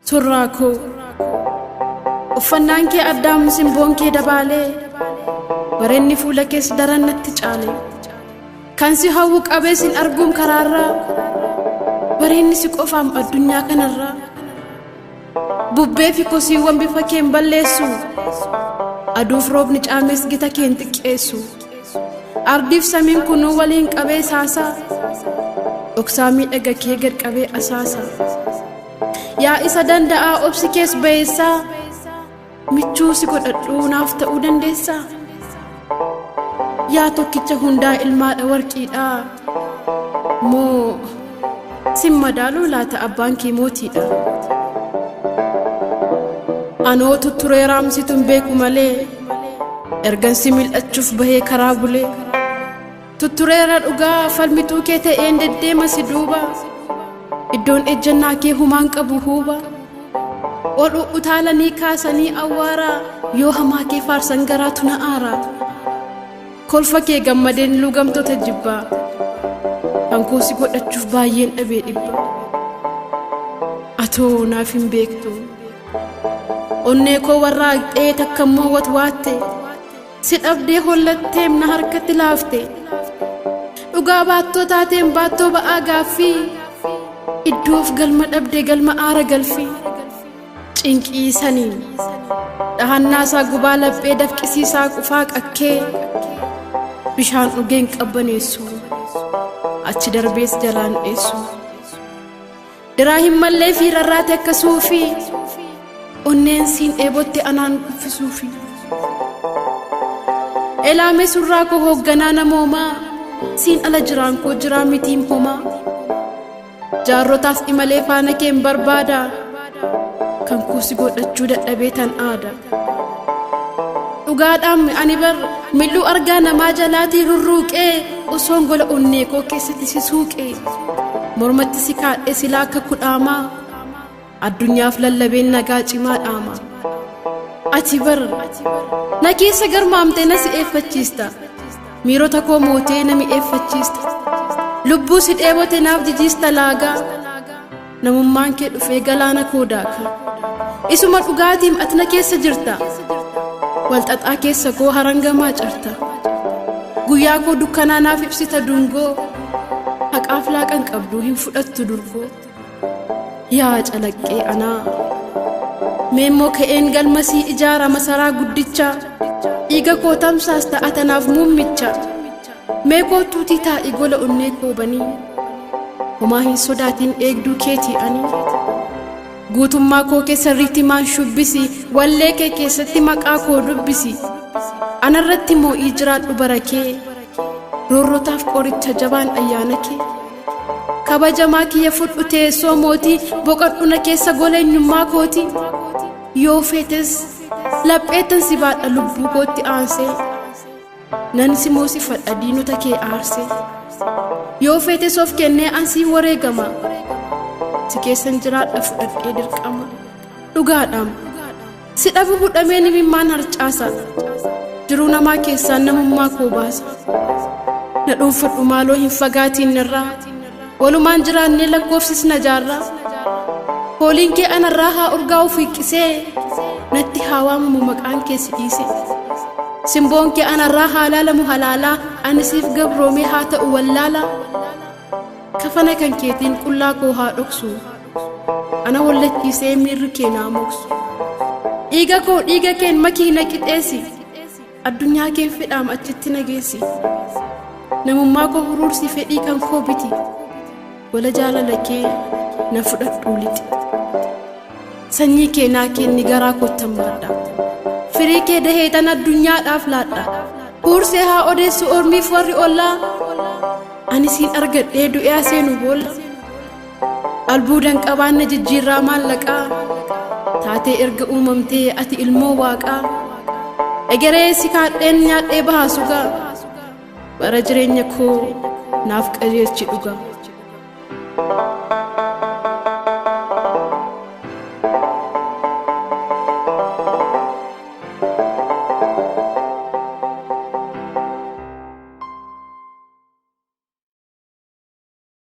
Surraa koo uffannaan kee addaam simboon kee dabaalee bareenni fuula kees daran natti caale kan si hawwu qabee sin arguum karaarraa bareenni si qofaam addunyaa kanarraa bubbee fi kosiiwwan bifa keen balleessu aduuf roobni caames gita keen xiqqeessu ardiif samiin kunuu waliin qabee saasaa dhoksaa miidhaga kee gad qabee asaasa. Yaa isa danda'aa obsi kees ba'eessaa michuu si godhadhuu naaf ta'uu dandeessaa. Yaa tokkicha hundaa ilmaadha warqiidhaa moo sin madaaluu laata abbaan kee mootiidha. Anoo tutturee raamsituun beeku malee ergan si mil'achuuf bahee karaa bulee tuttureera dhugaa falmituu kee ta'een deddeema si duuba. Iddoon ejjannaa kee humaan qabu huuba ol utaalanii kaasanii awwaaraa yoo hamaa kee faarsan garaatu na aara kolfa kee gammadeen lugamtoota jibbaa kan koo si godhachuuf baay'een dhabee dhibba atoo naaf hin beektu onnee koo warraaqxee takkammoo watwaatte si dhabdee hollatteem na harkatti laafte dhugaa baattoo taateen baattoo ba'aa gaaffii iddoof galma dhabde galma aara galfii cinqii saniin dhahannaasaa gubaa laphee dafqisiisaa qufaa qakkee bishaan dhugeen qabbaneessu achi darbees jalaan dheessu diraa hin mallee fi rarraate akka suufii onneen siin dheebotte anaan kuffisuufi elaame surraa koo hoogganaa namoomaa siin ala jiraan koo jiraa mitiin homaa jaarrotaas imalee faana keen barbaada kan koo si godhachuu dadhabee tan aada dhugaadhaan ani bar mil'uu argaa namaa jalaatii rurruuqee osoon gola onnee koo keessatti si suuqee mormatti si kaadhe silaa akka kudhaamaa addunyaaf lallabeen nagaa cimaa dhaama ati bar na keessa garmaamte na si eeffachiista miirota koo mootee na mi'eeffachiista lubbuu si dheebote naaf jijiista laagaa namummaan kee dhufee galaana koo daaka isuma dhugaatiim ati na keessa jirta walxaxaa keessa koo harangamaa carta guyyaa koo dukkanaa naaf ibsita dungoo haqaaf laaqan qabdu hin fudhattu durgoo yaa calaqqee anaa meemmoo ka'een galmasii ijaara masaraa guddicha dhiiga koo tamsaas ta'a tanaaf muummicha mee kootuutii taa'i gola onnee koobanii homaa hin sodaatiin eegduu keetii ani guutummaa koo keessa riitimaan shubbisi wallee kee keessatti maqaa koo dubbisi anarratti moo'ii jiraadhu bara kee roorrotaaf qoricha jabaan ayyaana kee kabajamaa kiyya fudhu teessoo mootii boqodhu na keessa gola eenyummaa kooti yoo feetes lapheettan si baadha lubbuu kootti aansee nan si moosifadha diinota kee aarsee yoo feetes of kennee ansii wareegama si keessan jiraadha fudhadhee dirqama dhugaadhaam si dhabu hudhamee nimimmaan harcaasa jiruu namaa keessaan namummaa koo baasa na dhuunfadhu maaloo hin fagaatiin narraa walumaan jiraannee lakkoofsisna jaarraa hooliin kee anarraa haa urgaa'u fiiqqisee natti haa waamamu maqaan kee si dhiise simboon kee anarraa haa laalamu halaalaa ani siif gabroomee haa ta'u wallaalaa kafana kan keetiin qullaa koo haa dhoksu ana wallachiisee miirri kee naa moksu dhiiga koo dhiiga keen makii na qixeessi addunyaa keen fedhaam achitti na geessi namummaa koo huruursi fedhii kan koo biti gola jaalala kee na fudhadhuu lixi sanyii kee naa kenni garaa koottan baadha firii kee dahee tan addunyaadhaaf laadha huursee haa odeessu ormiif warri ollaa ani siin argadhee du'ee seenu boolla albuudan qabaanna jijjiirraa maallaqaa taatee erga uumamtee ati ilmoo waaqaa egeree si kaadheen nyaadhee bahaa sugaa bara jireenya koo naaf qajeelchi dhugaa.